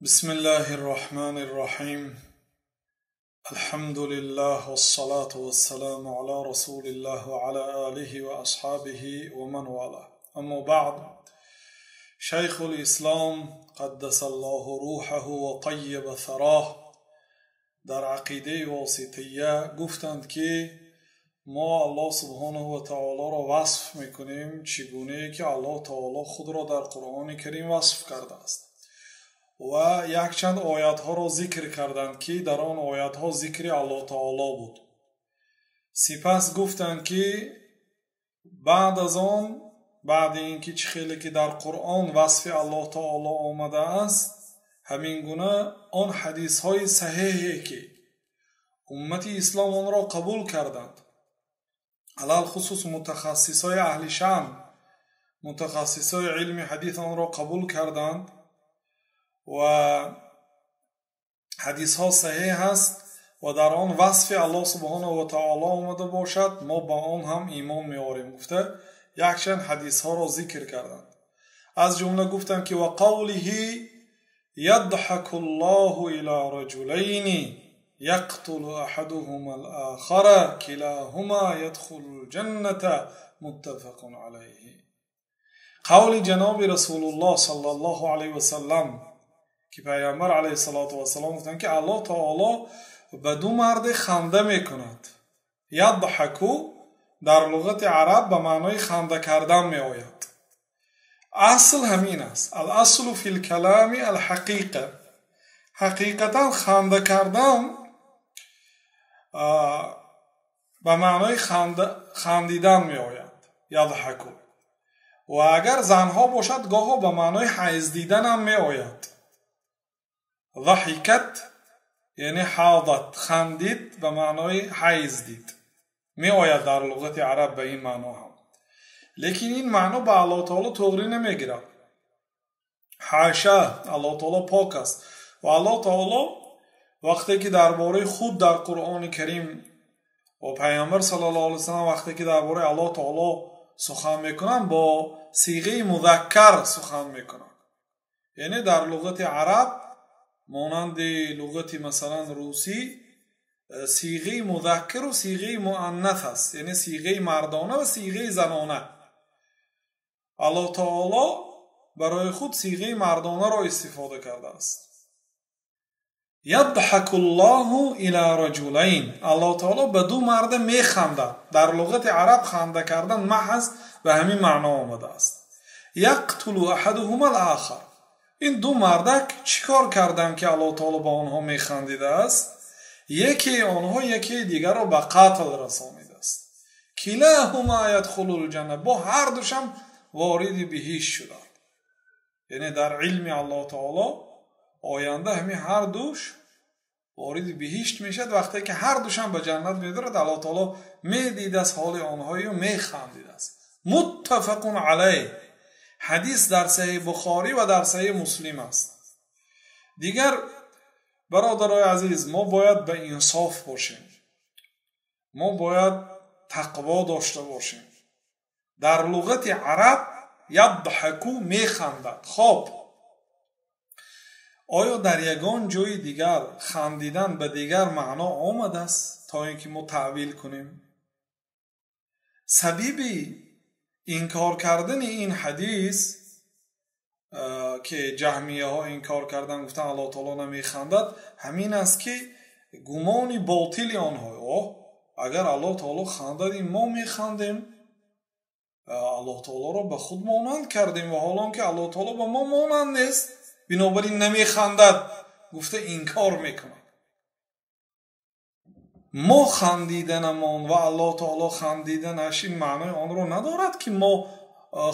بسم الله الرحمن الرحيم. الحمد لله والصلاة والسلام على رسول الله وعلى آله وأصحابه ومن والاه. أما بعد، شيخ الإسلام قدس الله روحه وطيب ثراه در عقیده واسطیه گفتند که ما الله سبحانه و تعالی را وصف میکنیم چگونه که الله تعالی خود را در قرآن کریم وصف کرده است و якчанд оятҳоро зикр карданд, ки дар он оятҳо зикри Аллоҳ таоло буд. Сипас гуфтанд, ки баъд аз он, баъди ин ки чӣ хеле ки дар Қуръон васфи Аллоҳ таоло омадааст, ҳамин гуна он ҳадисҳои саҳеҳе ки уммати ислом онро қабул карданд, алалхусус мутахассисҳои аҳли шаън, мутахассисҳои илми ҳадис онро қабул карданд ва ҳадисҳо саҳеҳ аст ва дар он васфи Аллоҳ субҳонаҳу ва таоло омада бошад, мо ба он ҳам имон меорем гуфта якчанд ҳадисҳоро зикр карданд. Аз ҷумла гуфтанд, ки ва қавлиҳи ядҳаку ллоҳу ила раҷулайни яқтулу аҳадуҳума алохара килаҳума ядхулу лҷанната муттафақун алайҳи. Қавли ҷаноби Расулуллоҳ саллаллоҳу алайҳи васаллам, ки пайғамбар алайҳиссалоту вассалом гуфтанд, ки Аллоҳ таоло ба ду марде ханда мекунад. Ядҳаку дар луғати араб ба маънои ханда кардан меояд. Асл ҳамин аст. Аласлу фи лкалами алҳақиқа. Ҳақиқатан ханда кардан ба маънои хандидан меояд. Ядҳаку. Ва агар занҳо бошад, гоҳо ба маънои ҳайз диданам меояд. Заҳикат яъне ҳадат, хандид ба маънои ҳайз дид меояд дар луғати араб ба ин маъно ҳам. Лекин ин маъно ба Аллоҳ таоло тоғрӣ намегирад. Ҳаша, Аллоҳ таоло пок аст ва Аллоҳ таоло вақте ки дар бораи худ дар Қуръони Карим ва пайғамбар саллаллоҳу алайҳи васаллам вақте ки дар бораи Аллоҳ таоло сухан мекунанд, бо сиғаи музаккар сухан мекунанд. Яъне дар луғати араб монанди луғати масалан русӣ сиғаи музаккару сиғаи муаннас аст, яъне сиғаи мардона ва сиғаи занона. Аллоҳ таоло барои худ сиғаи мардонаро истифода кардааст. Ядҳаку ллоҳу ила раҷулайн. Аллоҳ таоло ба ду марда механдад. Дар луғати араб ханда кардан маҳз ба ҳамин маъно омадааст. Яқтулу аҳадуҳума алохар. Ин ду мардак чӣ кор карданд, ки Аллоҳ таоло ба онҳо механдидааст? Якеи онҳо якеи дигарро ба қатл расонидааст. Килаҳума ядхулул ҷанна. Бо ҳардушам вориди биҳишт шуданд. Яъне дар илми Аллоҳ таоло оянда ҳамин ҳардуш вориди биҳишт мешавад. Вақте ки ҳардушам ба ҷаннат медорад, Аллоҳ таоло медидааст ҳоли онҳою механдидааст. Муттафақун алайҳ. Ҳадис дар саҳеҳи Бухорӣ ва дар саҳеҳи Муслим аст. Дигар бародарои азиз, мо бояд ба инсоф бошем, мо бояд тақво дошта бошем. Дар луғати араб ядҳаку механдад. Хоб, оё дар ягон ҷои дигар хандидан ба дигар маъно омадааст, то ин ки мо таъвил кунем? Сабиби инкор кардани ин ҳадис, ки ҷаҳмияҳо инкор кардан, гуфтан Аллоҳ таоло намехандад, ҳамин аст, ки гумони ботили онҳо, агар Аллоҳ таоло хандад, ин мо механдем, Аллоҳ таолоро ба худ монанд кардем ва ҳолон ки Аллоҳ таоло ба мо монанд нест, бинобар ин намехандад гуфта инкор мекунад. Мо хандиданамон ва Аллоҳ таоло хандиданаш ин маънои онро надорад, ки мо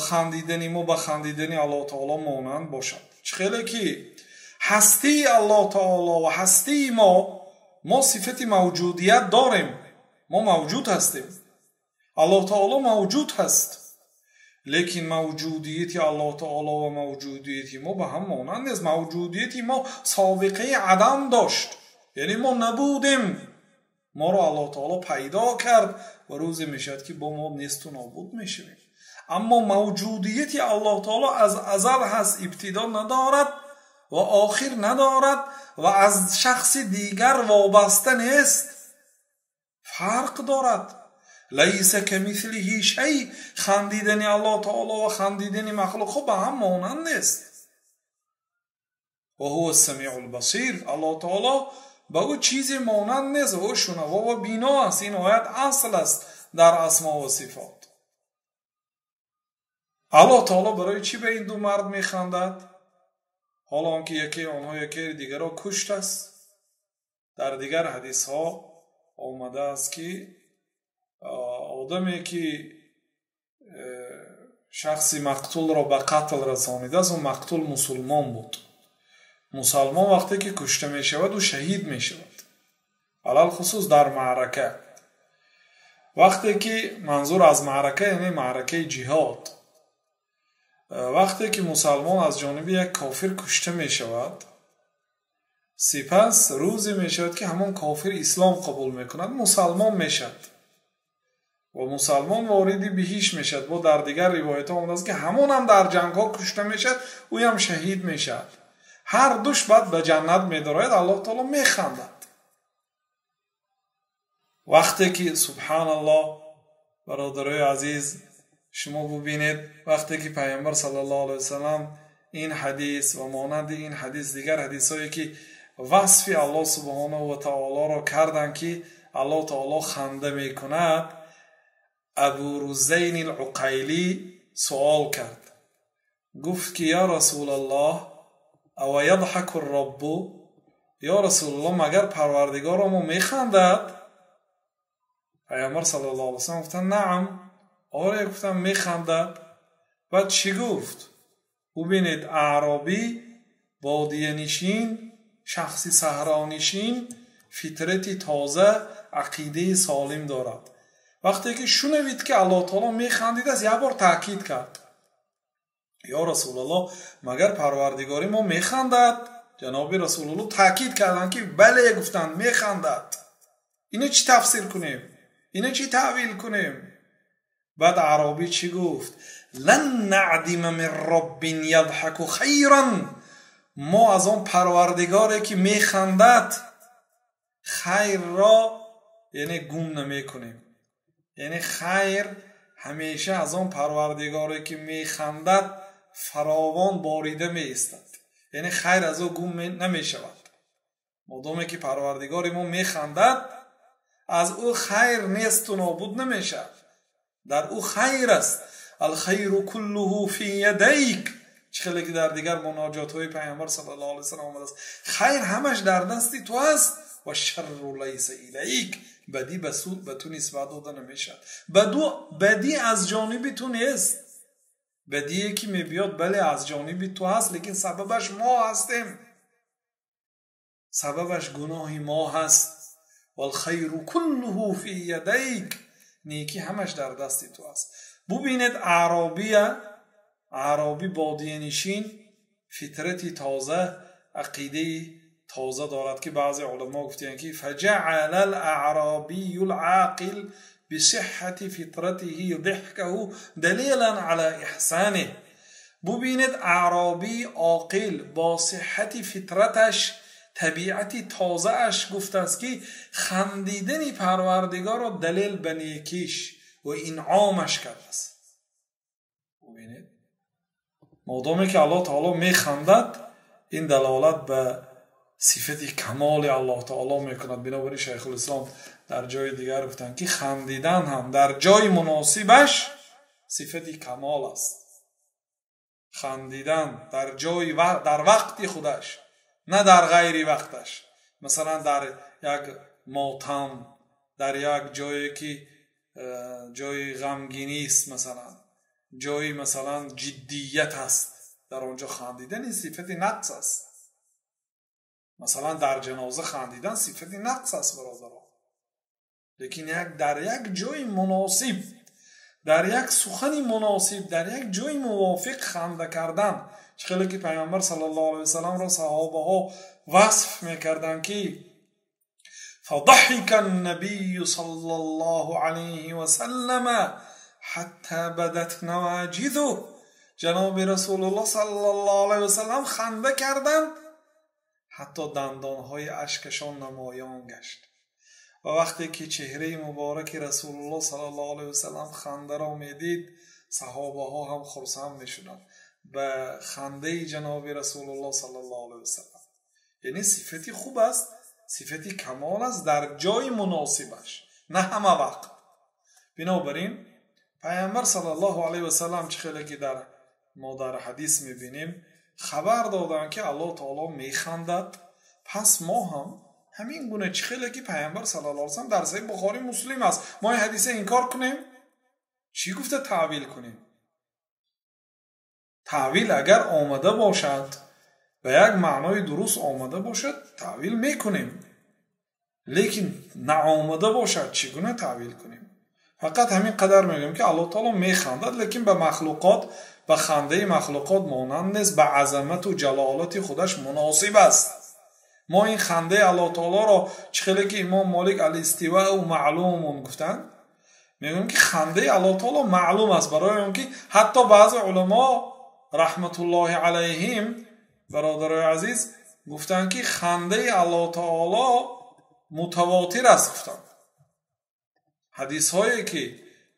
хандидани мо ба хандидани Аллоҳ таоло монанд бошад. Чӣ хеле ки ҳастии Аллоҳ таоло ва ҳастии мо, мо сифати мавҷудият дорем, мо мавҷуд ҳастем, Аллоҳ таоло мавҷуд ҳаст, лекин мавҷудияти Аллоҳ таоло ва мавҷудияти мо ба ҳам монанд нест. Мавҷудияти мо собиқаи адам дошт, яъне мо набудем, моро Аллоҳ таоло пайдо кард ва рӯзе мешавад, ки бо мо несту нобуд мешавем. Аммо мавҷудияти Аллоҳ таоло аз азал ҳаст, ибтидо надорад ва охир надорад ва аз шахси дигар вобаста нест. Фарқ дорад. Лайса камислиҳи шай. Хандидани Аллоҳ таоло ва хандидани махлуқҳо ба ҳам монанд нест. Ва ҳува самиъул басир. Аллоҳ таоло ба ӯ чизе монанд нест ва ӯ шунаво ва бино аст. Ин оят асл аст дар асмо ва сифот. Аллоҳ таоло барои чӣ ба ин ду мард механдад? Ҳоло он ки яке онҳо яке дигарро кушт аст. Дар дигар ҳадисҳо омадааст ки одаме ки шахси мақтулро ба қатл расонидааст, ӯ мақтул мусулмон буд. Мусалмон вақте ки кушта мешавад, ӯ шаҳид мешавад, алалхусус дар маърака. Вақте ки манзур аз маърака яъне маъракаи ҷиҳод, вақте ки мусалмон аз ҷониби як кофир кушта мешавад, сипас рӯзе мешавад ки ҳамон кофир ислом қабул мекунад, мусалмон мешавад ва мусалмон вориди биҳишт мешавад. Бо дар дигар ривоятҳо омадааст ки ҳамонам дар ҷангҳо кушта мешавад, ӯям шаҳид мешавад. Ҳар душ баъд ба ҷаннат медарояд. Аллоҳ таоло механдад. Вақте ки субҳаналлоҳ, бародарои азиз, шумо бубинед, вақте ки пайғамбар саллаллоҳу алайҳи васаллам ин ҳадис ва монанди ин ҳадис дигар ҳадисҳое ки васфи Аллоҳ субҳонаҳу ва таолоро карданд ки Аллоҳ таоло ханда мекунад, Абу Рузайни Уқайлӣ суол кард, гуфт ки ё Расулаллоҳ, ава ядҳаку роббу, ё Расулаллоҳ, магар парвардигоро мо механдад? Пайғамбар саллаллоҳу алайҳи васаллам гуфтанд наам, оре, гуфтанд механдад. Баъд чӣ гуфт? Бубинед, аъробӣ, бодиянишин, шахси саҳронишин, фитрати тоза, ақидаи солим дорад. Вақте ки шунавид ки Аллоҳ таоло механдидааст, як бор таъкид кард: ё Расулаллоҳ, магар парвардигори мо механдад? Ҷаноби Расулуллоҳ таъкид карданд ки бале, гуфтанд, механдад. Ино чӣ тафсир кунем? Ино чӣ таъвил кунем? Баъд аъробӣ чӣ гуфт? Лан наъдима мин роббин ядҳаку хайран. Мо аз он парвардигоре ки механдад хайрро яъне гум намекунем. Яъне хайр ҳамеша аз он парвардигоре ки механдад фаровон борида меистад. Яъне хайр аз ӯ гум намешавад. Модоме ки парвардигори мо механдад, аз ӯ хайр несту нобуд намешавад. Дар ӯ хайр аст. Алхайру куллуҳу фи ядайк. Чӣ хеле ки дар дигар муноҷотҳои пайғамбар саллаллоҳу алайҳи васаллам омадааст, хайр ҳамаш дар дасти ту аст. Ва шарру лайса илайк. Бадӣ ба ту нисбат дода намешавад. Бадӣ аз ҷониби ту нест. Бадие ки мебиёд, бале, аз ҷониби ту ҳаст, лекин сабабаш мо ҳастем, сабабаш гуноҳи мо ҳаст. Валхайру куллуҳу фи ядайк. Некӣ ҳамаш дар дасти ту аст. Бубинед, аъробия, аъробӣ бодиянишин, фитрати тоза, ақидаи тоза дорад ки баъзе уламо гуфтаанд ки фаҷаъала алаъробию алоқил бисиҳҳати фитратиҳи диҳкаҳу далилан ала иҳсаниҳ. Бубинед, аъробии оқил бо сиҳҳати фитраташ, табиати тозааш гуфтааст ки хандидани парвардигорро далел ба некиш ва инъомаш кардааст. Бубинед, модоме ки Аллоҳ таоло механдад, ин далолат ба сифати камоли Аллоҳ таоло мекунад. Бинобар ин Шайхулислом дар ҷои дигар гуфтанд ки хандидан ҳам дар ҷои муносибаш сифати камол аст. Хандидан дар ҷои дар вақти худаш, на дар ғайри вақташ. Масалан, дар як мотам, дар як ҷое ки ҷои ғамгинист, масалан ҷои масалан ҷиддият аст, дар он ҷо хандидан ин сифати нақс аст. Масалан, дар ҷаноза хандидан сифати нақс аст, бародарон. Лекин дар як ҷои муносиб, дар як сухани муносиб, дар як ҷои мувофиқ ханда кардан, чӣ хеле ки пайғамбар саллаллоҳу алайҳи васалламро саҳобаҳо васф мекарданд ки фадаҳика аннабию саллаллоҳу алайҳи васаллама ҳатта бадат наваҷизуҳ. Ҷаноби Расулуллоҳ саллаллоҳу алайҳи васаллам ханда карданд ҳатто дандонҳои ашкашон намоён гашт. Ва вақте ки чеҳраи мубораки Расулуллоҳ саллаллоҳу алайҳи васаллам хандаро медид, саҳобаҳо ҳам хурсанд мешуданд ба хандаи ҷаноби Расулуллоҳ саллаллоҳу алайҳи васаллам. Яъне сифати хуб аст, сифати камол аст дар ҷои муносибаш, на ҳама вақт. Бинобар ин Пайғамбар саллаллоҳу алайҳи васаллам чӣ хеле ки дар мо дар ҳадис мебинем, хабар доданд ки Аллоҳ таоло механдад. Пас мо ҳам ҳамин гуна чӣ хеле ки Пайғамбар саллаллоҳу алайҳи васаллам дар Саҳеҳи Бухорӣ Муслим аст, мо ин ҳадиса инкор кунем? Чӣ гуфта таъвил кунем? Таъвил агар омада бошад, ба як маънои дуруст омада бошад, таъвил мекунем. Лекин наомада бошад, чӣ гуна таъвил кунем? Фақат ҳамин қадар мегӯем ки Аллоҳ таоло механдад, лекин ба махлуқот, ба хандаи махлуқот монанд нест, ба азамату ҷалолати худаш муносиб аст. Мо ин хандаи Аллоҳ таолоро чӣ хеле ки Имом Молик ал-истивау маълумун гуфтанд, мегӯем ки хандаи Аллоҳ таоло маълум аст, барои он ки ҳатто баъзе уламо раҳматуллоҳи алайҳим, бародарои азиз, гуфтанд ки хандаи Аллоҳ таоло мутавотир аст гуфтанд. Ҳадисҳое ки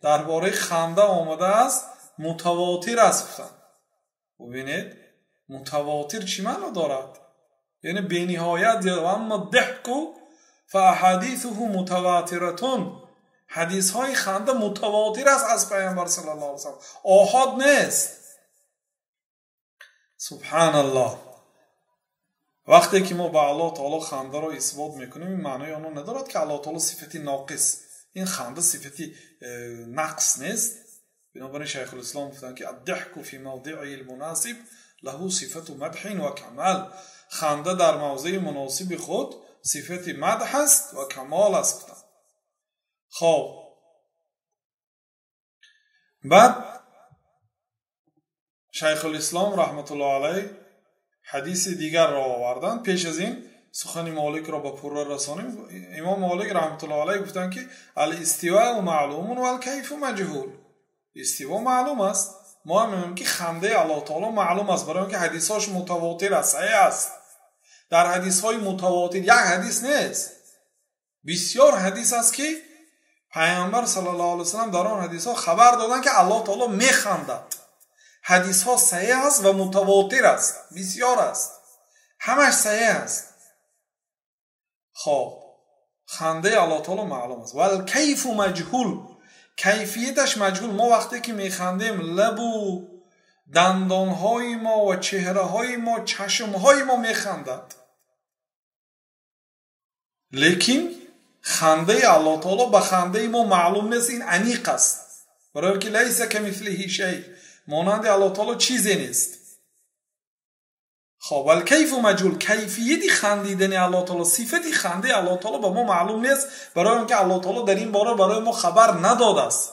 дар бораи ханда омадааст мутавотир аст гуфтанд. Бубинед, мутавотир чӣ маъно дорад? Яъне бениҳоят. Аммо диҳку фаахадисуҳу мутаватиратун, ҳадисҳои ханда мутавотир аст аз Пайғамбар саллаллоҳу алайҳи васаллам, оҳод нест. Субҳаналлоҳ. Вақте ки мо ба Аллоҳ таоло хандаро исбот мекунем, ин маънои онро надорад ки Аллоҳ таоло сифати ноқис, ин ханда сифати нақс нест. Бинобар ин Шайхулислом гуфтанд ки аддиҳку фи мавдиъи лмунасиб лаҳу сифату мадҳин ва камал, ханда дар мавзеи муносиби худ сифати мадҳ аст ва камол аст гуфтанд. Хоб, баъд Шайхулислом раҳматуллоҳ алайҳ ҳадиси дигарро оварданд. Пеш аз ин сухани Моликро ба пурра расонем. Имом Молик раҳматуллоҳ алайҳ гуфтанд ки ал-истивау маълумун вал-кайфу маҷҳул, истиво маълум аст. Мо ҳам мегӯем ки хандаи Аллоҳ таоло маълум аст, барои он ки ҳадисҳош мутавотир аст, саҳеҳ аст. Дар ҳадисҳои мутавотир як ҳадис нест, бисёр ҳадис аст ки Пайғамбар саллаллоҳу алайҳи васаллам дар он ҳадисҳо хабар доданд ки Аллоҳ таоло механдад. Ҳадисҳо саҳеҳ аст ва мутавотир аст, бисёр аст, ҳамаш саҳеҳ аст. Хоб, хандаи Аллоҳ таоло маълум аст. Вал-кайфу маҷҳул, кайфияташ маҷҳул. Мо вақте ки механдем, лабу дандонҳои мо ва чеҳраҳои мо, чашмҳои мо механдад, лекин хандаи Аллоҳ таоло ба хандаи мо маълум нест. Ин аниқ аст, барои он ки лайса камислиҳи шай, монанди Аллоҳ таоло чизе нест. Хоб, вал-кайфу маҷҳул, кайфияти хандидани Аллоҳ таоло, сифати хандаи Аллоҳ таоло ба мо маълум нест, барои он ки Аллоҳ таоло дар ин бора барои мо хабар надодааст.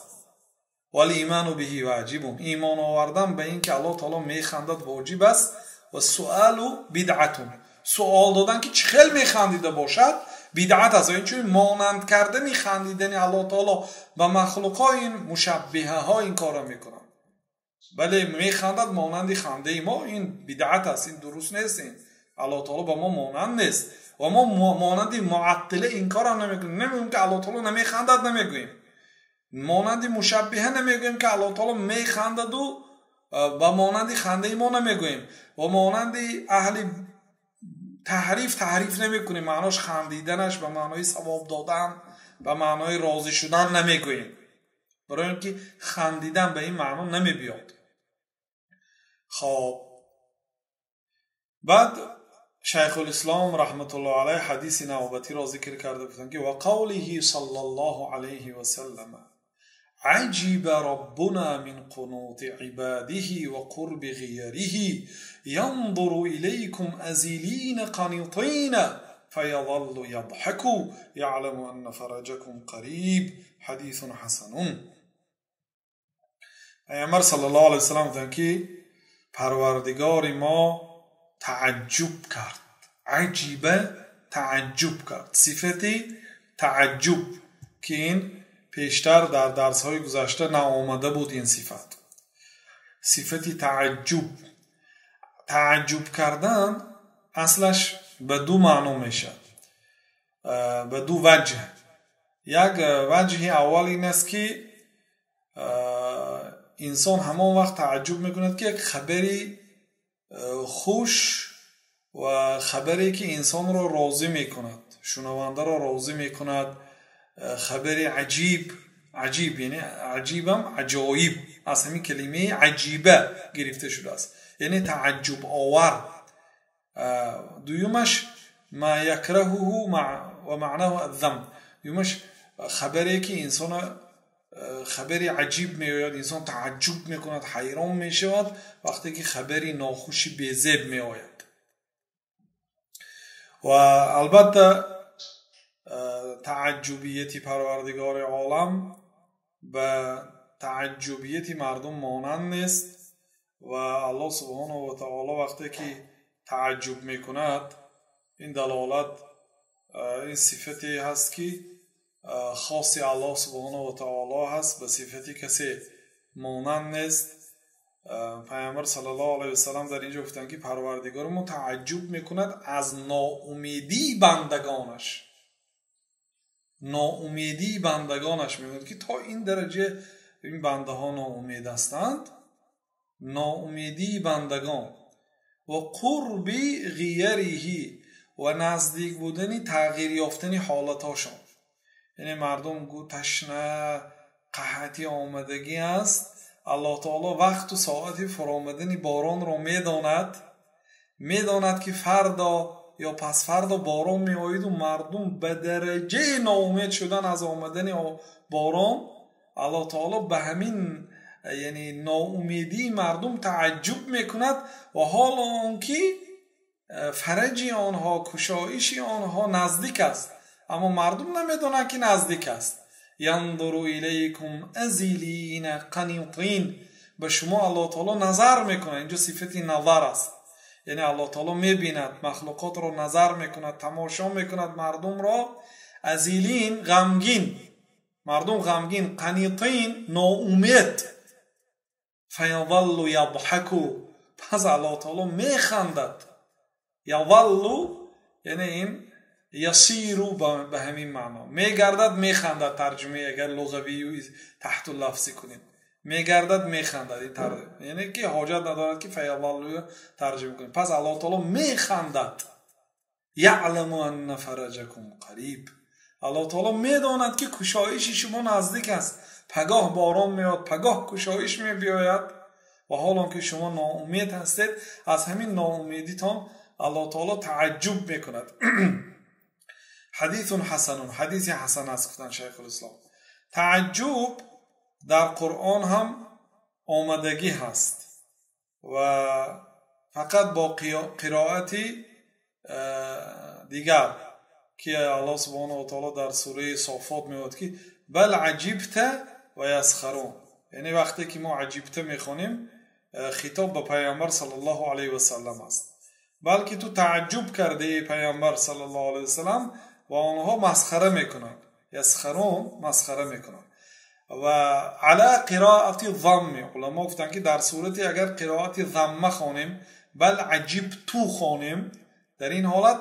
Вал-иману биҳи воҷибун, имон овардан ба ин ки Аллоҳ таоло механдад воҷиб аст. Ва суалу бидъатун, суол додан ки чӣ хел механдида бошад бидъат аст. Инчунин монанд кардани хандидани Аллоҳ таоло ба махлуқҳо, ин мушаббиҳаҳо ин корро мекунанд. Бале, механдад монанди хандаи мо, ин бидъат аст, ин дуруст нест. Ин Аллоҳ таоло ба мо монанд нест ва мо монанди муаттила ин корро намекунем. Намегӯем ки Аллоҳ таоло намехандад, намегӯем. Монанди мушаббиҳа намегӯем ки Аллоҳ таоло механдаду ба монанди хандаи мо намегӯем. Ва монанди аҳли таҳриф таҳриф намекунем, маънош хандиданаш ба маънои савоб додан, ба маънои розӣ шудан намегӯем, барои он ки хандидан ба ин маъно намебиёд. Хоб, баъд Шайхулислом раҳматуллоҳ алайҳ ҳадиси навбатиро зикр карда гуфтанд ки ва қавлиҳи саллаллоҳу алайҳи васаллам عجب ربنا من قنوط عباده وقرب غيره ينظر إليكم أزلين قنطين فيظل يضحك يعلم أن فرجكم قريب حديث حسن. پیامبر صلی الله علیه وسلم گفتند که پروردگار ما تعجب کرد، عجیبه تعجب کرد، صفتی تعجب که این پیشتر در درس‌های گذشته نآمده بود. این صفت، صفتی تعجب، تعجب کردن اصلش ба ду маъно мешавад, ба ду ваҷҳ. Як ваҷҳи аввал ин аст, ки инсон ҳамон вақт тааҷҷуб мекунад, ки як хабари хуш ва хабаре, ки инсонро розӣ мекунад, шунавандаро розӣ мекунад, хабари аҷиб. Аҷиб яъне аҷибам аҷоиб, аз ҳамин калимаи аҷиба гирифта шудааст, яъне тааҷҷубовар. Дуюмаш ма якраҳуҳу ва маънаҳу аззам, дуюмаш хабаре, ки инсона хабари аҷиб меояд, инсон тааҷҷуб мекунад, ҳайрон мешавад вақте ки хабари нохуши безеб меояд. Ва албатта тааҷҷубияти Парвардигори олам ба тааҷҷубияти мардум монанд нест ва Аллоҳ субҳонаҳу ва таоло вақте ки тааҷҷуб мекунад, ин далолат, ин сифате ҳаст, ки хоси Аллоҳ субҳонаҳу ва таоло ҳаст, ба сифати касе монанд нест. Пайғамбар саллаллоҳу алайҳи васаллам дар инҷо гуфтанд, ки Парвардигори мо тааҷҷуб мекунад аз ноумедии бандагонаш. Ноумедии бандагонаш мегӯяд, ки то ин дараҷа ин бандаҳо ноумед ҳастанд. Ноумедии бандагон ва қурби ғияриҳи ва наздик будани тағйир ёфтани ҳолатҳошон. Яъне мардум гӯ ташна, қаҳатӣ омадагӣ аст, Аллоҳ таоло вақту соати фуромадани боронро медонад, медонад, ки фардо ё пасфардо борон меояду мардум ба дараҷаи ноумед шудан аз омадани борон, Аллоҳ таоло ба ҳамин яъне ноумедии мардум тааҷҷуб мекунад ва ҳол он ки фараҷи онҳо, кушоиши онҳо наздик аст, аммо мардум намедонанд, ки наздик аст. Яндуру илайкум азилина қанитин, ба шумо Аллоҳ таоло назар мекунад. Инҷо сифати назар аст, яъне Аллоҳ таоло мебинад махлуқотро, назар мекунад, тамошо мекунад мардумро. Азилин ғамгин, мардум ғамгин, қанитин ноумед. Фаязаллу ядҳаку, пас Аллоҳ таоло механдад. Язаллу яъне ин ясиру ба ҳамин маъно мегардад, механдад. Тарҷумаи агар луғавию таҳтуллафзӣ кунем, мегардад, механдад. Ин яъне ки ҳоҷат надорад, ки фаязаллу тарҷума кунем. Пас Аллоҳ таоло механдад. Яъламу анна фараҷакум қариб, Аллоҳ таоло медонад, ки кушоиши шумо наздик аст. Пагоҳ борон меояд, пагоҳ кушоиш мебиёяд ва ҳол он ки шумо ноумед ҳастед, аз ҳамин ноумедитон Аллоҳ таоло тааҷҷуб мекунад. Ҳадисун ҳасанун, ҳадиси ҳасан аст, гуфтанд Шайхулислом. Тааҷҷуб дар Қуръон ҳам омадагӣ ҳаст ва фақат бо қироати дигар, ки Аллоҳ субҳонаҳу ва таоло дар сураи Софот мегӯяд, ки бал аҷибта ва ясхарун. Яъне вақте ки мо аҷибта мехонем, хитоб ба Пайғамбар саллаллоҳу алайҳи васаллам аст, балки ту тааҷҷуб кардаи, Пайғамбар саллаллоҳу алайҳи васаллам, ва онҳо масхара мекунанд. Ясхарун масхара мекунанд. Ва ала қироати замми, уламо гуфтанд, ки дар сурати агар қироати замма хонем, бал аҷибту хонем, дар ин ҳолат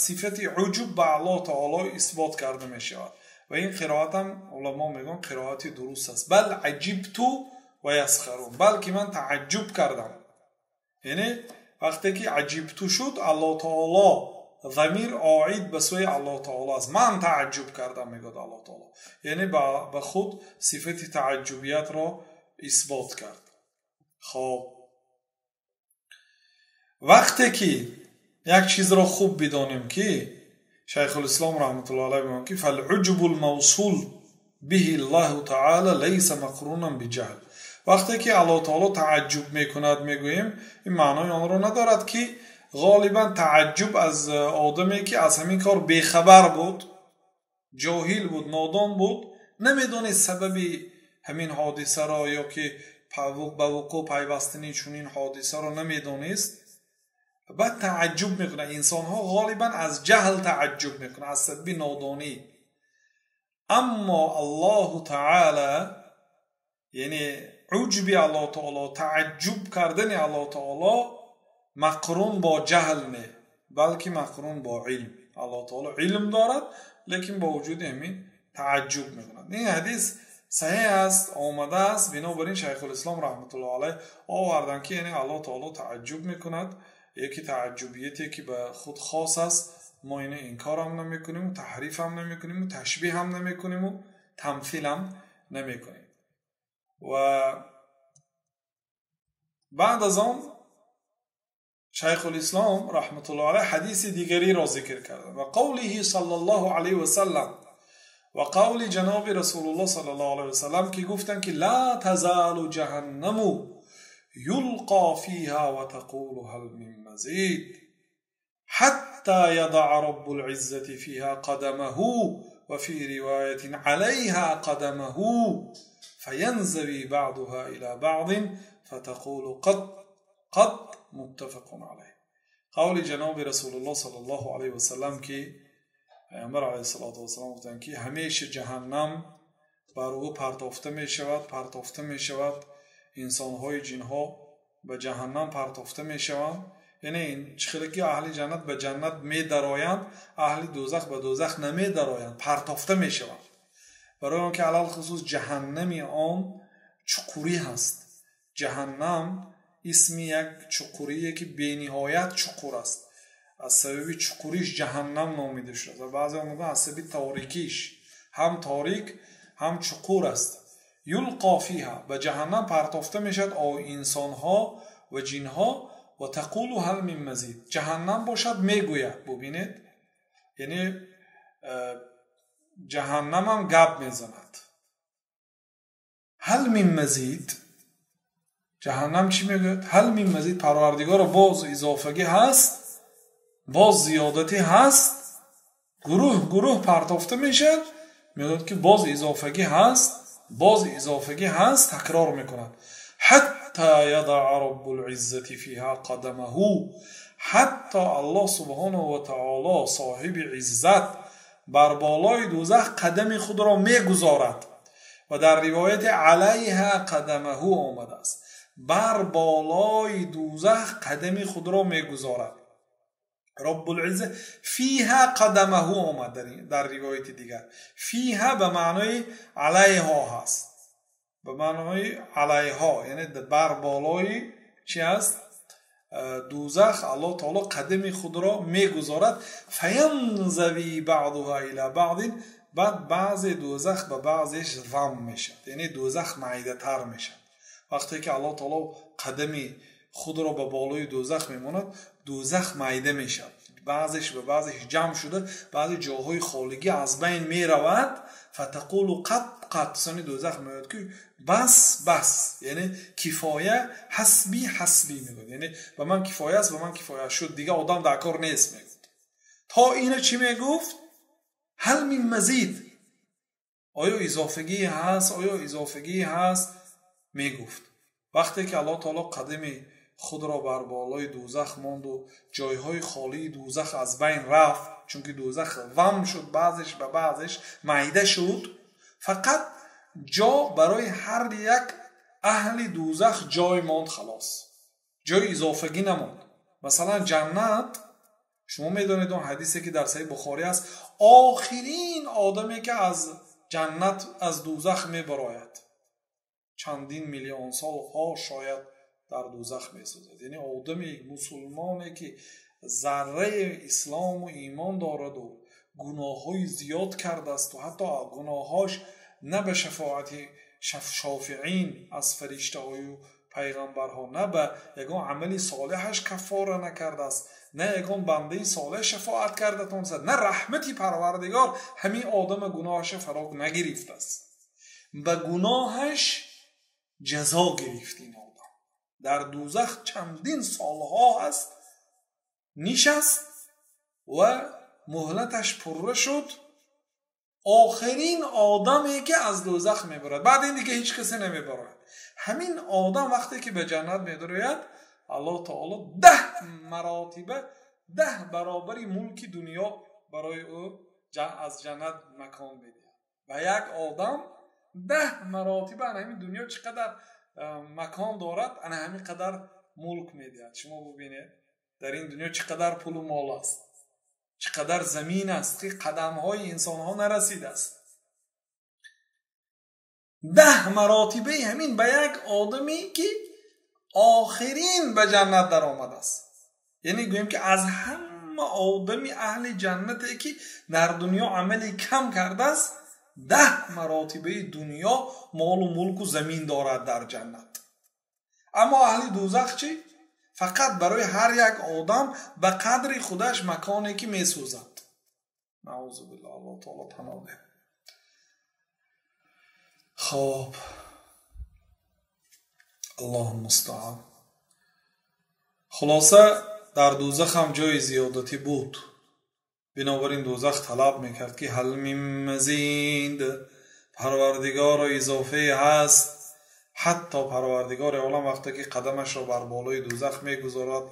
сифати уҷуб ба Аллоҳ таоло исбот карда мешавад ва ин қироатам уламо мегӯянд қироати дуруст аст. Бал аҷибту ва ясхарун, балки ман тааҷҷуб кардам. Яъне вақте ки аҷибту шуд, Аллоҳ таоло замир оид ба сӯи Аллоҳ таоло аст. Ман тааҷҷуб кардам, мегӯяд Аллоҳ таоло, яъне ба худ сифати тааҷҷубиятро исбот кард. Хоб, вақте ки як чизро хуб бидонем, ки Шайхулислом раҳматуллоҳи алайҳ мегӯянд, ки фалуҷбу лмавсул биҳи Аллоҳу таъала лайса мақрунан биҷаҳл. Вақте ки Аллоҳ таоло тааҷҷуб мекунад, мегӯем, ин маънои онро надорад, ки ғолибан тааҷҷуб аз одаме, ки аз ҳамин кор бехабар буд, ҷоҳил буд, нодон буд, намедонист сабаби ҳамин ҳодисаро ё ки ба вуқӯъ пайвастани чунин ҳодисаро намедонист, баъд тааҷҷуб мекунад. Инсонҳо ғолибан аз ҷаҳл тааҷҷуб мекунад, аз сабаби нодонӣ. Аммо Аллоҳу таъала, яъне уҷби Аллоҳ таоло, тааҷҷуб кардани Аллоҳ таоло мақрун бо ҷаҳл не. балки мақрун бо илм. Аллоҳ таоло илм дорад, лекин бо вуҷуди ҳамин тааҷҷуб мекунад. Ин ҳадис саҳеҳ аст, омадааст. Бинобар ин Шайхулислом раҳматуллоҳ алайҳ оварданд, ки яъне Аллоҳ таоло тааҷҷуб мекунад, яке тааҷҷубияте ки ба худ хос аст, мо ино инкор ҳам намекунем, таҳриф ҳам намекунем, ташбеҳ ҳам намекунем, тамсил ҳам намекунем. Ва баъд аз он Шайхулислом раҳматуллоҳ алайҳ ҳадиси дигареро зикр карданд. Ва қавлиҳи саллаллоҳу алайҳи васаллам, ва қавли ҷаноби Расулуллоҳ саллаллоҳу алайҳи васаллам ки гуфтанд, ки ла тазалу ҷаҳаннаму юлқо фиҳа ва тақулу ҳал мин мазид ҳатта ядаъа роббул иззати фиҳа қадамаҳу ва фи ривоятин алайҳа қадамаҳу фаянзави баъдуҳа ила баъдин фатақулу қад қад муттафақун алайҳ. Қавли ҷаноби Расулуллоҳ саллаллоҳу алайҳи васаллам ки Паёмбар алайҳиссалоту вассалом гуфтанд, ки ҳамеша ҷаҳаннам бар ӯ партофта мешавад, партофта мешавад, инсонҳои ҷинҳо ба ҷаҳаннам партофта мешаванд. Яъне чӣ хеле ки аҳли ҷаннат ба ҷаннат медароянд, аҳли дӯзах ба дӯзах намедароянд, партофта мешаванд. Барои он ки алалхусус ҷаҳаннами он чуқурӣ ҳаст. Ҷаҳаннам исми як чуқурие ки бениҳоят чуқур аст. Аз сабаби чуқуриш ҷаҳаннам номида шудааст. Ва баъзеҳо мегӯянд аз сабаби торикиш, ҳам торик ҳам чуқур аст. Юлқо фиҳа, ба ҷаҳаннам партофта мешавад инсонҳо ва ҷинҳо. Ва тақулу ҳал мин мазид, ҷаҳаннам бошад мегӯяд. Бубинед, яъне ҷаҳаннамам гап мезанад. Ҳал мин мазид, ҷаҳаннам чӣ мегӯяд? Ҳал мин мазид, Парвардигоро боз изофагӣ ҳаст, боз зиёдатӣ ҳаст. Гурӯҳ гурӯҳ партофта мешавад, мегӯяд ки боз изофагӣ ҳаст, боз изофагӣ ҳаст, такрор мекунад. Ҳатта ядаъа роббул иззати фиҳа қадамаҳу, ҳатто Аллоҳ субҳонаҳу ва таоло соҳиби иззат бар болои дӯзах қадами худро мегузорад. Ва дар ривояти алайҳа қадамаҳу омадааст, бар болои дӯзах қадами худро мегузорад. Роббул изза фиҳа қадамаҳу омад дар ривояти дигар. Фиҳа ба маънои алайҳо ҳаст, ба маънои алайҳо, яъне бар болои чи аст? Дӯзах Аллоҳ таоло қадами худро мегузорад. Фаянзави баъдуҳа ила баъдин, баъд баъзе дӯзах ба баъзеш зам мешавад, яъне дӯзах майдатар мешавад. Вақте ки Аллоҳ таоло қадами худро ба болои дӯзах мемонад, дӯзах майда мешавад, баъзеш ба баъзеш ҷамъ шуда, баъзе ҷоҳои холигӣ аз байн меравад. Фатақулу қат қат, сони дӯзах мегӯяд ки бас бас, яъне кифоя, ҳасби ҳасби мегӯяд, яъне ба ман кифоя аст, ба ман кифоя шуд, дига одам дар кор нест мегӯяд. То ина чӣ мегуфт? Ҳал мин мазид, оё изофагӣ ҳаст, оё изофагӣ ҳаст мегуфт. Вақте ки Аллоҳ таоло қадами худро бар болои дӯзах монду ҷойҳои холии дӯзах аз байн рафт, чунки дӯзах вам шуд, баъзеш ба баъзеш майда шуд, фақат ҷо барои ҳар як аҳли дӯзах ҷой монд, халос, ҷои изофагӣ намонд. Масалан ҷаннат, шумо медонед он ҳадисе ки дар Саҳеҳи Бухорӣ аст, охирин одаме ки аз ҷаннат аз дӯзах мебарояд, чандин миллион солҳо шояд дар дӯзах месӯзад. Яъне одами мусулмоне ки зарраи ислому имон дораду гуноҳҳои зиёд кардааст ва ҳатто гуноҳҳош на ба шафоати шофиин аз фариштаҳою пайғамбарҳо, на ба ягон амали солеҳаш каффора накардааст, на ягон бандаи солеҳ шафоат карда тонистааст, на раҳмати Парвардигор ҳамин одама гуноҳаша фаро нагирифтааст. Ба гуноҳаш ҷазо гирифт ин одам. Дар дӯзах чандин солҳо ҳаст нишаст ва муҳлаташ пурра шуд. Охирин одаме ки аз дӯзах мебарад, баъд ин дига ҳеҷ касе намебарад. Ҳамин одам вақте ки ба ҷаннат медарояд, Аллоҳ таоло 10 маротиба, 10 баробари мулки дунё барои ӯ аз ҷаннат макон медиҳад. Ба як одам 10 маротиба ана ҳамин дунё чӣ қадар макон дорад, ана ҳамин қадар мулк медиҳад. Шумо бубинед, Дар ин дунё чӣ қадар пулу мол аст, чӣ қадар замин аст, ки қадамҳои инсонҳо нарасидааст. 10 маротибаи ҳамин ба як одаме ки охирин ба ҷаннат даромадааст. Яъне гӯем ки аз ҳама одами аҳли ҷаннате ки дар дунё амали кам кардааст, 10 маротибаи дунё молу мулку замин дорад дар ҷаннат. Аммо аҳли дӯзах чӣ? Фақат барои ҳар як одам ба қадри худаш маконе ки месӯзад. Наъузу биллоҳ, Аллоҳ таоло паноҳ диҳад. Хоб, Аллоҳу мустаъан. Хулоса, дар дӯзах ҳам ҷои зиёдатӣ буд. Бинобар ин дӯзах талаб мекард ки ҳал мин мазид, Парвардигоро изофае ҳаст. Ҳатто Парвардигори олам вақте ки қадамашро бар болои дӯзах мегузорад,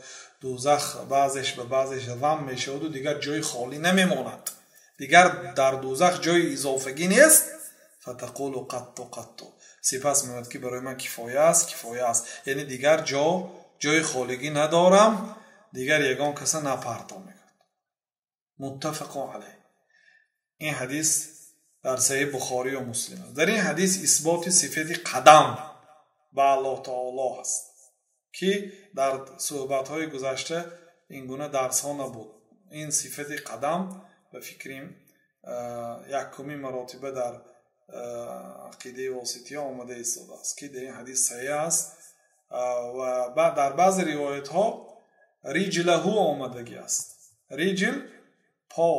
дӯзах баъзеш ба баъзеш зам мешаваду дигар ҷои холӣ намемонад. Дигар дар дӯзах ҷои изофагӣ нест. Фатақулу қатту қатту, сипас мегӯяд ки барои ман кифоя аст, кифоя аст. Яъне дигар ҷои холигӣ надорам, дигар ягон каса напарто мекард. Муттафақун алайҳ. Ин ҳадис дар Саҳиҳи Бухорӣ ва Муслим аст. Дар ин ҳадис исботи сифати қадам ба Аллоҳ таоло аст, ки дар суҳбатҳои гузашта ин гуна дарсҳо набуд. Ин сифати қадам ба фикрим якумин маротиба дар ақидаи восития омада истодааст, ки дар ин ҳадис саҳиҳ аст. Ва дар баъзе ривоятҳо риҷлаҳу омадагӣ аст. Риҷл по,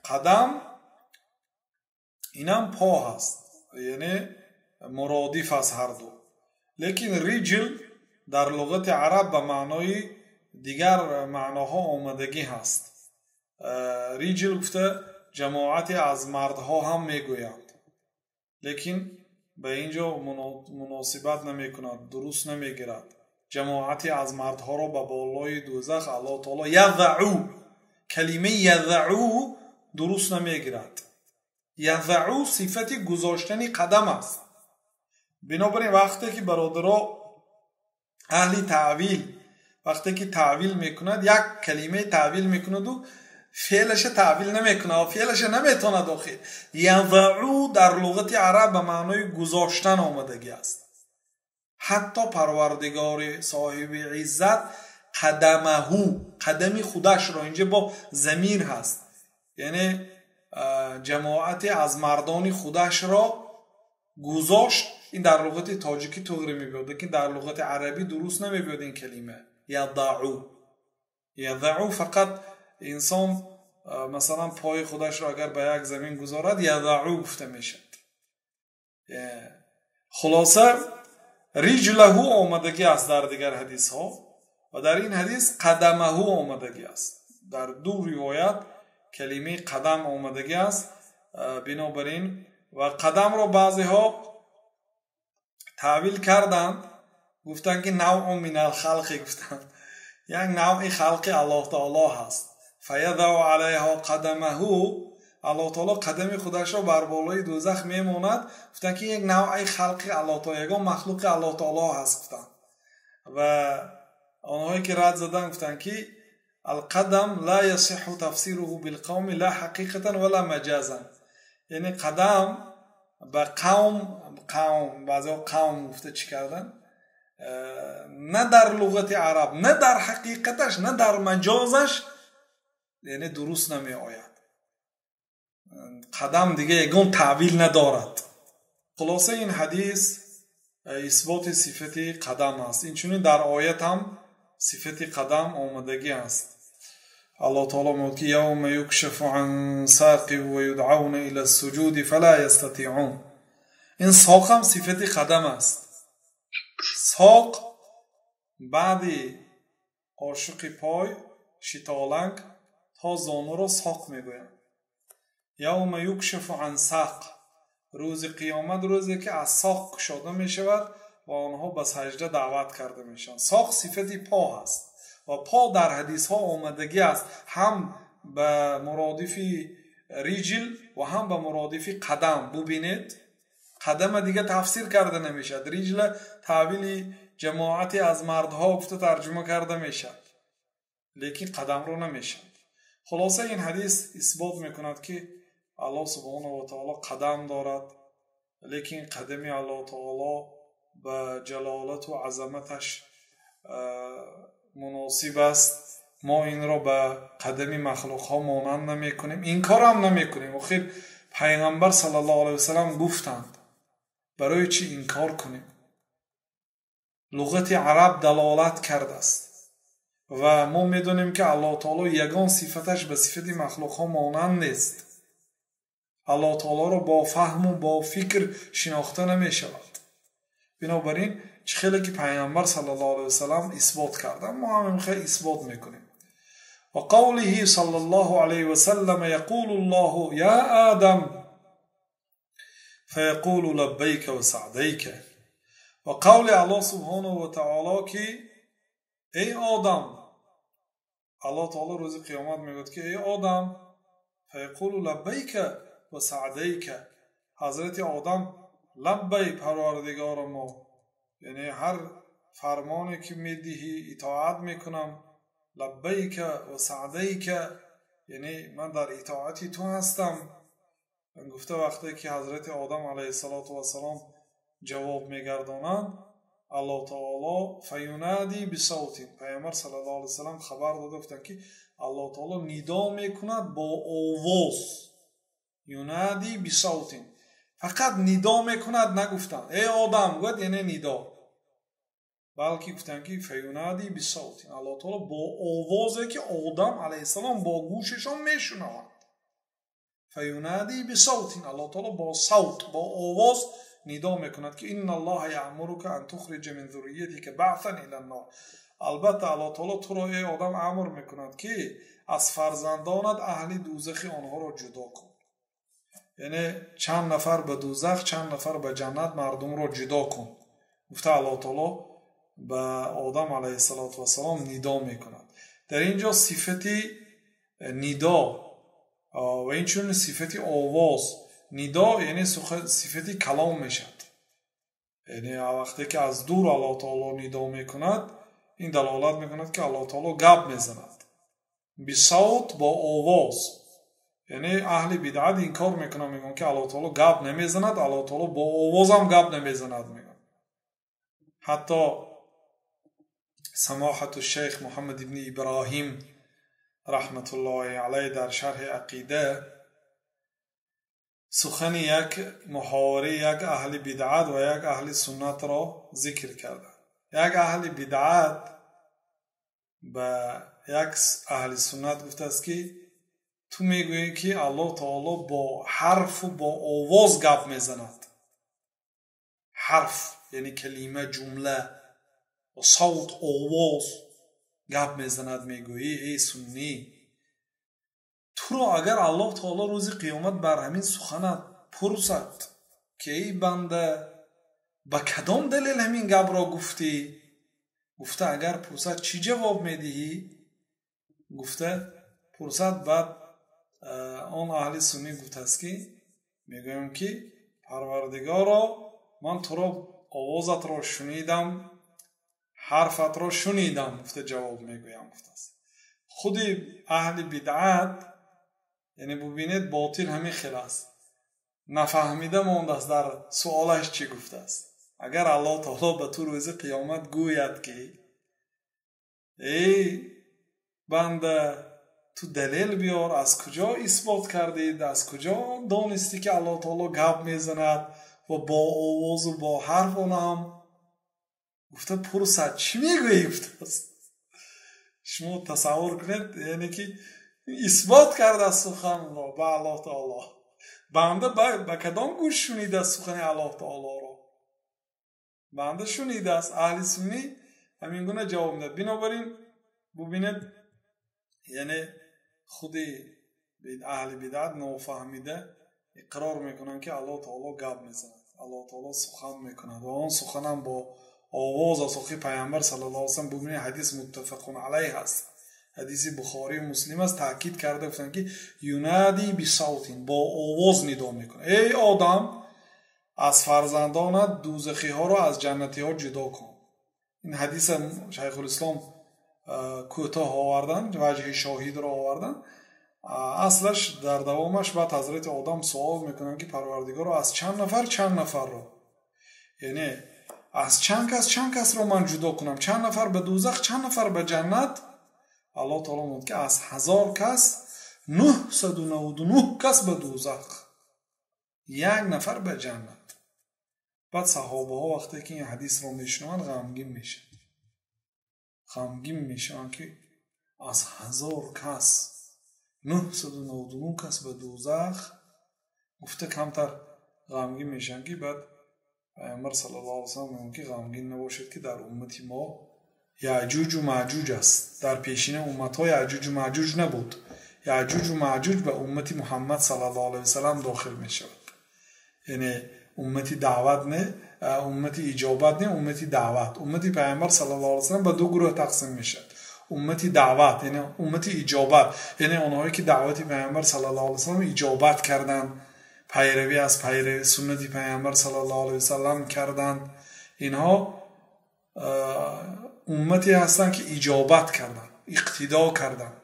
қадам инам по ҳаст, яъне муродиф аст ҳар ду. Лекин риҷл дар луғати араб ба маънои дигар маъноҳо омадагӣ ҳаст. Риҷл гуфта ҷамоате аз мардҳо ҳам мегӯянд, лекин ба ин ҷо муносибат намекунад, дуруст намегирад. Ҷамоате аз мардҳоро ба болои дӯзах Аллоҳ таоло язау, калимаи язау дуруст намегирад. Язау сифати гузоштани қадам аст. Бинобар ин вақте ки бародаро аҳли таъвил вақте ки таъвил мекунад, як калимаи таъвил мекунаду феълаша таъвил намекунад, феълаша наметавонад охир. Язау дар луғати араб ба маънои гузоштан омадагӣ аст. Ҳатто Парвардигори соҳиби иззат қадамаҳу, қадами худашро инҷа бо замир ҳаст, яъне ҷамоате аз мардони худашро гузошт. Ин дар луғати тоҷикӣ туғри мебиёд, лекин дар луғати арабӣ дуруст намебиёд ин калима. Язау, язау фақат инсон масалан пои худашро агар ба як замин гузорад, язау гуфта мешавад. Хулоса, риҷлаҳу омадагӣ аст дар дигар ҳадисҳо ва дар ин ҳадис қадамаҳу омадагӣ аст. Дар ду ривоят калимаи қадам омадагӣ аст. Бинобар ин ва қадамро баъзеҳо таъвил карданд, гуфтанд ки навъу минал халқи, гуфтанд як навъи халқи Аллоҳ таоло ҳаст. Фаязау алайҳо қадамаҳу, Аллоҳ таоло қадами худашро бар болои дӯзах мемонад. Гуфтанд ки як навъи халқи Аллоҳ таоло, ягон махлуқи Аллоҳ таоло ҳаст гуфтанд. Ва онҳое ки рад заданд гуфтанд ки алқадам ла ясиҳу тафсируҳу билқавми ла ҳақиқатан вала маҷазан, яъне қадам ба қавм, қавм баъзеҳо қавм гуфта чӣ кардан, на дар луғати араб, на дар ҳақиқаташ, на дар маҷозаш, яъне дуруст намеояд. Қадам дига ягон таъвил надорад. Хулоса, ин ҳадис исботи сифати қадам аст. Инчунин дар оят ҳам сифати қадам омадагӣ аст. Аллоҳ таоло мегӯяд ки явма юкшафу ан сақин ва юдъауна ила суҷуди фала ястатиъун. Ин соқ ҳам сифати қадам аст. Соқ баъди ошуқи пой шитоланг то зонуро соқ мегӯянд. Явма юкшафу ан сақ, рӯзи қиёмат рӯзе ки аз соқ кушода мешавад ва онҳо ба саҷда даъват карда мешаванд. Соқ сифати по ҳаст ва по дар ҳадисҳо омадагӣ аст ҳам ба муродифи риҷл ва ҳам ба муродифи қадам. Бубинед, қадама дига тафсир карда намешавад. Риҷла таъвили ҷамоате аз мардҳо гуфта тарҷума карда мешавад. Лекин қадамро намешавад. Хулоса, ин ҳадис исбот мекунад, ки Аллоҳ субҳонаҳу ва таоло қадам дорад, лекин қадами Аллоҳ таоло ба ҷалолату азаматаш муносиб аст. Мо инро ба қадами махлуқҳо монанд намекунем, инкорам намекунем. Охир Пайғамбар саллаллоҳу алайҳи васаллам гуфтанд, барои чӣ инкор кунем? Луғати араб далолат кардааст ва мо медонем, ки Аллоҳ таоло ягон сифаташ ба сифати махлуқҳо монанд нест. Аллоҳ таолоро бо фаҳму бо фикр шинохта намешавад. Бинобар ин, чӣ хеле ки Пайғамбар саллаллоҳу алайҳи васаллам исбот карданд, мо ҳам хел исбот мекунем. Ва қавлиҳи саллаллоҳу алайҳи васаллам: яқулу Аллоҳу я Адам, фаяқулу лаббайка ва саъдайка. Ва қавли Аллоҳ субҳонаҳу ва таоло, ки эй Одам, Аллоҳ таоло рӯзи қиёмат мегӯяд, ки эй Одам, фаяқулу лаббайка ва саъдайка. Ҳазрати Одам: лаббай, Парвардигори мо, яъне ҳар фармоне ки медиҳӣ, итоат мекунам, лаббайка ва саъдайка, яъне ман дар итоати ту ҳастам, гуфта, вақте ки ҳазрати Одам алайҳиссалоту вассалом ҷавоб мегардонанд, Аллоҳ таоло фаюнади бисавтин, Пайғамбар саллаллоҳу алайҳи васаллам хабар дода гуфтанд, ки Аллоҳ таоло нидо мекунад бо овоз. Юнади бисавтин, фақат нидо мекунад, нагуфтанд эй Одам гӯяд, яъне нидо, балки гуфтанд, ки фаюнади бисавтин, Аллоҳ таоло бо овозе, ки Одам алайҳиссалом бо гӯшашон мешунаванд. Фаюнади бисавтин, Аллоҳ таоло бо савт, бо овоз нидо мекунад, ки инна Аллоҳа яъмурука ан тухриҷа мин зурриятика баъсан ила ннор, албатта Аллоҳ таоло туро, эй Одам, амр мекунад, ки аз фарзандонат аҳли дӯзахи онҳоро ҷудо кун, яъне чанд нафар ба дӯзах, чанд нафар ба ҷаннат, мардумро ҷудо кун, гуфта, Аллоҳ таоло ба Одам алайҳиссалоту вассалом нидо мекунад. Дар ин ҷо сифати нидо ва инчунин сифати овоз. Нидо яъне сифати калом мешавад, яъне вақте ки аз дур Аллоҳ таоло нидо мекунад, ин далолат мекунад, ки Аллоҳ таоло гап мезанад. Бисавт, бо овоз, яъне аҳли бидъат инкор мекунанд, мегӯянд, ки Аллоҳ таоло гап намезанад, Аллоҳ таоло бо овозам гап намезанад, мегӯянд. Ҳатто самоҳату шайх Муҳаммад ибни Иброҳим раҳматуллоҳи алайҳ дар шарҳи ақида сухани як муҳовараи як аҳли бидъат ва як аҳли суннатро зикр карданд. Як аҳли бидъат ба як аҳли суннат гуфтааст, ки ту мегӯӣ, ки Аллоҳ таоло бо ҳарфу бо овоз гап мезанад, ҳарф яъне калима, ҷумла, савт, овоз гап мезанад, мегӯӣ. Эй суннӣ, туро агар Аллоҳ таоло рӯзи қиёмат бар ҳамин суханат пурсад, ки эй банда, ба кадом далел ҳамин гапро гуфтӣ, гуфта агар пурсад, чӣ ҷавоб медиҳӣ, гуфта пурсад. Баъд он аҳли суннӣ гуфтааст, ки мегӯям, ки Парвардигоро, ман туро овозатро шунидам, ҳарфатро шунидам, гуфта ҷавоб мегӯям, гуфтааст. Худи аҳли бидъат, яъне бубинед, ботил ҳамин хел аст, нафаҳмида мондааст дар суолаш чӣ гуфтааст. Агар Аллоҳ таоло ба ту рӯзи қиёмат гӯяд, ки эй банда, ту далел биёр, аз куҷо исбот кардед, аз куҷо донистӣ, ки Аллоҳ таоло гап мезанад ва бо овозу бо ҳарф онам, гуфта пурсад, чӣ мегӯӣ, гуфтааст. Шумо тасаввур кунед, яъне ки исбот кардааст суханро ба Аллоҳ таоло. Банда ба кадом гӯш шунидааст сухани Аллоҳ таолоро? Банда шунидааст. Аҳли суннӣ ҳамин гуна ҷавоб медиҳад. Бинобар ин бубинед, яъне худи аҳли бидъат нофаҳмида иқрор мекунанд, ки Аллоҳ таоло гап мезанад, Аллоҳ таоло сухан мекунад ва он суханам бо овоз аст. Охи Пайғамбар саллаллоҳу алайҳи васаллам, бубинед, ҳадис муттафақун алайҳ аст, ҳадиси Бухорию Муслим аст, таъкид карда гуфтанд, ки юнади бисавтин, бо овоз нидо мекунад: эй Одам, аз фарзандонат дӯзахиҳоро аз ҷаннатиҳо ҷудо кун. Ин ҳадиса Шайхулислом кӯтоҳ овардан, ваҷҳи шоҳидро овардан. Аслаш дар давомаш баъд ҳазрати Одам суол мекунанд, ки Парвардигоро, аз чанд нафар чанд нафарро, яъне аз чанд кас чанд касро ман ҷудо кунам, чанд нафар ба дӯзах, чанд нафар ба ҷаннат? Аллоҳ таоло мегӯяд, ки аз 1000 кас 999 кас ба дӯзах, як нафар ба ҷаннат. Баъд саҳобаҳо вақте ки ин ҳадисро мешунаванд, ғамгин мешаванд. Ғамгин мешаванд, ки аз 1000 кас 999 кас ба дӯзах. Гуфта камтар ғамгин мешаванд, ки баъд Пайғамбар саллаллоҳу алайҳи васаллам мегӯяд, ки ғамгин набошед, ки дар уммати мо Яъҷуҷу Маъҷуҷ аст. Дар пешина умматҳо Яъҷуҷу Маъҷуҷ набуд. Яъҷуҷу Маъҷуҷ ба уммати Муҳаммад саллаллоҳу алайҳи васаллам дохил мешавад. Яъне уммати даъват не, уммати иҷобат не, уммати даъват. Уммати Пайғамбар саллаллоҳу алайҳи васаллам ба ду гурӯҳ тақсим мешавад. Уммати даъват, яъне уммати иҷобат, яъне онҳое ки даъвати Пайғамбар саллаллоҳу алайҳи васаллам иҷобат карданд, пайравӣ аз пайравӣ суннати Пайғамбар саллаллоҳу алайҳи васаллам карданд. Инҳо уммате ҳастанд, ки иҷобат карданд, иқтидо карданд.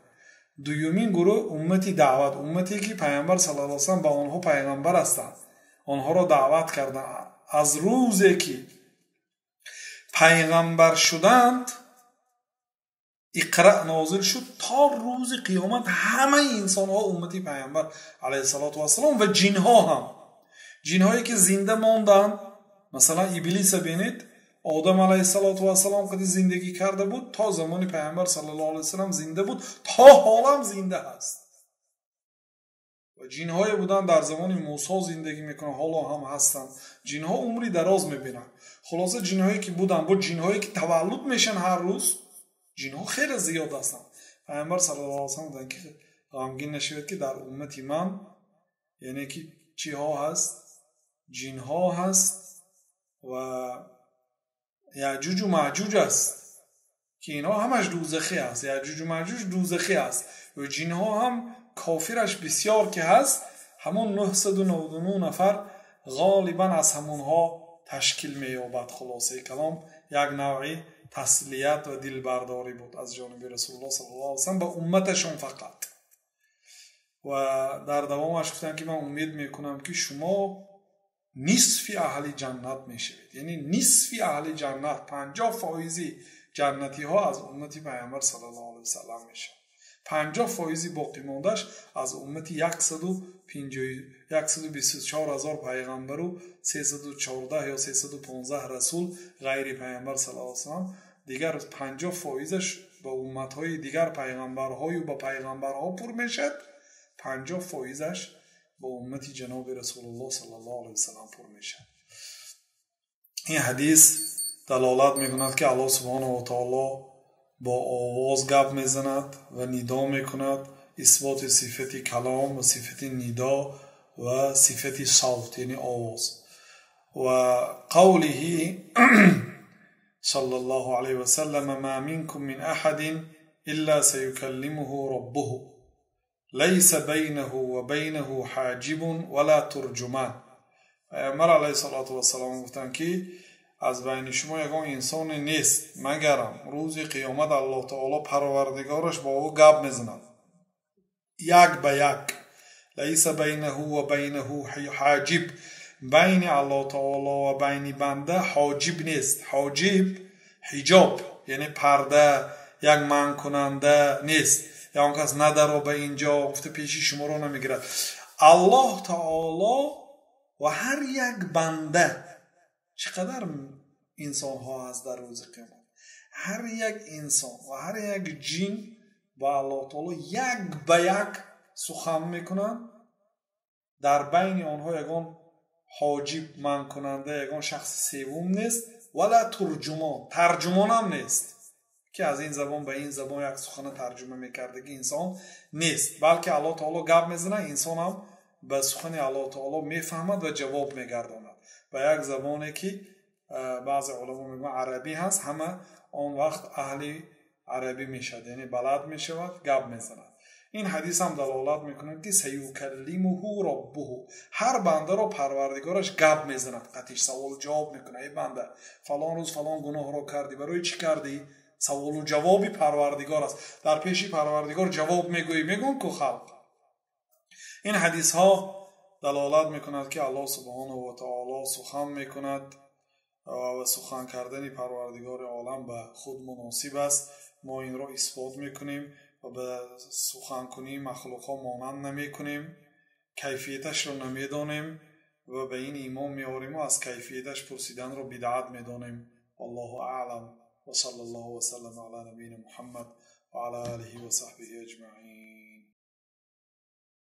Дуюмин гурӯҳ уммати даъват, уммате ки Пайғамбар саллаллоҳу алайҳи васаллам ба онҳо пайғамбар ҳастанд, онҳоро даъват карданд. Аз рӯзе ки пайғамбар шуданд, иқра нозил шуд, то рӯзи қиёмат ҳамаи инсонҳо уммати Пайғамбар алайҳиссалоту вассалом ва ҷинҳо ҳам, ҷинҳое ки зинда монданд. Масалан, Иблиса бинед, Одам алайҳиссалоту вассалом қади зиндагӣ карда буд, то замони Пайғамбар саллаллоҳу алайҳи васаллам зинда буд, то ҳолам зинда ҳаст. Ва ҷинҳое буданд, дар замони Мусо зиндагӣ мекунанд, ҳоло ҳам ҳастанд. Ҷинҳо умри дароз мебинанд. Хулоса, ҷинҳое ки буданд, бо ҷинҳое ки таваллуд мешанд ҳар рӯз, ҷинҳо хеле зиёд ҳастанд. Пайғамбар саллаллоҳу алайҳи васаллам гуфтанд, ки ғамгин нашавед, ки дар уммати ман, яъне ки чиҳо ҳаст? Ҷинҳо ҳаст ва Яъҷуҷу Маъҷуҷ аст, ки инҳо ҳамаш дӯзахӣ аст. Яъҷуҷу Маъҷуҷ дӯзахӣ аст ва ҷинҳо ҳам кофираш бисёр ки ҳаст, ҳамон 999 нафар ғолибан аз ҳамонҳо ташкил меёбад. Хулосаи калом, як навъи таслият ва дилбардорӣ буд аз ҷониби Расулуллоҳ саллаллоҳу алайҳи васаллам ба умматашон фақат. Ва дар давомаш гуфтанд, ки ман умед мекунам, ки шумо нисфи аҳли ҷаннат мешавед. Яъне нисфи аҳли ҷаннат, 50% ҷаннатиҳо аз уммати Пайғамбар саллаллоҳу алайҳи васаллам мешаванд. 50% боқимондааш аз уммати 124 000 пайғамбару 314 ё 315 расул ғайри Пайғамбар саллаллоҳу алайҳи васаллам. Дигар 50%-аш ба умматҳои дигар пайғамбарҳою ба пайғамбарҳо пур мешавад, 50%-аш ба уммати ҷаноби Расулуллоҳ саллаллоҳу алайҳи васаллам пур мешавад. Ин ҳадис далолат мекунад, ки Аллоҳ субҳонаҳу ва таоло бо овоз гап мезанад ва нидо мекунад. Исботи сифати калом ва сифати нидо ва сифати савт, яъне овоз. Ва қавлиҳи саллаллоҳу алайҳи васаллам: ма минкум мин аҳадин илла саюкаллимуҳу роббуҳу лайса байнаҳу ва байнаҳу ҳоҷибун вала турҷуман. Пайғамбар алайҳиссалоту вассалом гуфтанд, ки аз байни шумо ягон инсоне нест, магарам рӯзи қиёмат Аллоҳ таоло Парвардигораш бо ӯ гап мезанад як ба як. Лайса байнаҳу ва байнаҳу ҳоҷиб, байни Аллоҳ таоло ва байни банда ҳоҷиб нест. Ҳоҷиб, ҳиҷоб, яъне парда, як манъкунанда нест. Ягон кас надаро ба инҷо гуфта пеши шуморо намегирад. Аллоҳ таоло ва ҳар як банда, чӣ қадар инсонҳо ҳаст дар рӯзи қиёмат, ҳар як инсон ва ҳар як ҷин ба Аллоҳ таоло як ба як сухан мекунанд. Дар байни онҳо ягон ҳоҷиб, манъкунанда, ягон шахси севум нест. Вала турҷумон, тарҷумонам нест, ки аз ин забон ба ин забон як сухана тарҷума мекардаги инсон нест, балки Аллоҳ таоло гап мезанад, инсонам ба сухани Аллоҳ таоло мефаҳмад ва ҷавоб мегардонад ба як забоне, ки баъзе уламо мегӯянд, арабӣ ҳаст. Ҳама он вақт аҳли арабӣ мешавад, яъне балад мешавад, гап мезанад. Ин ҳадис ҳам далолат мекунад, ки саюкаллимуҳу роббуҳу, ҳар бандаро Парвардигораш гап мезанад, қатиш савол ҷавоб мекунад: эй банда, фалон рӯз фалон гуноҳро кардӣ, барои чӣ кардӣ? Саволу ҷавоби Парвардигор аст. Дар пеши Парвардигор ҷавоб мегӯӣ, мегӯн ку халқ. Ин ҳадисҳо далолат мекунад, ки Аллоҳ субҳонаҳу ва таоло сухан мекунад ва сухан кардани Парвардигори олам ба худ муносиб аст. Мо инро исбот мекунем ва ба суханкунии махлуқҳо монанд намекунем, кайфияташро намедонем ва ба ин имон меорем ва аз кайфияташ пурсиданро бидъат медонем. Валлоҳу аълам ва саллаллоҳу ва саллама ала набийина Муҳаммад ва ала олиҳи ва саҳбиҳи аҷмаин.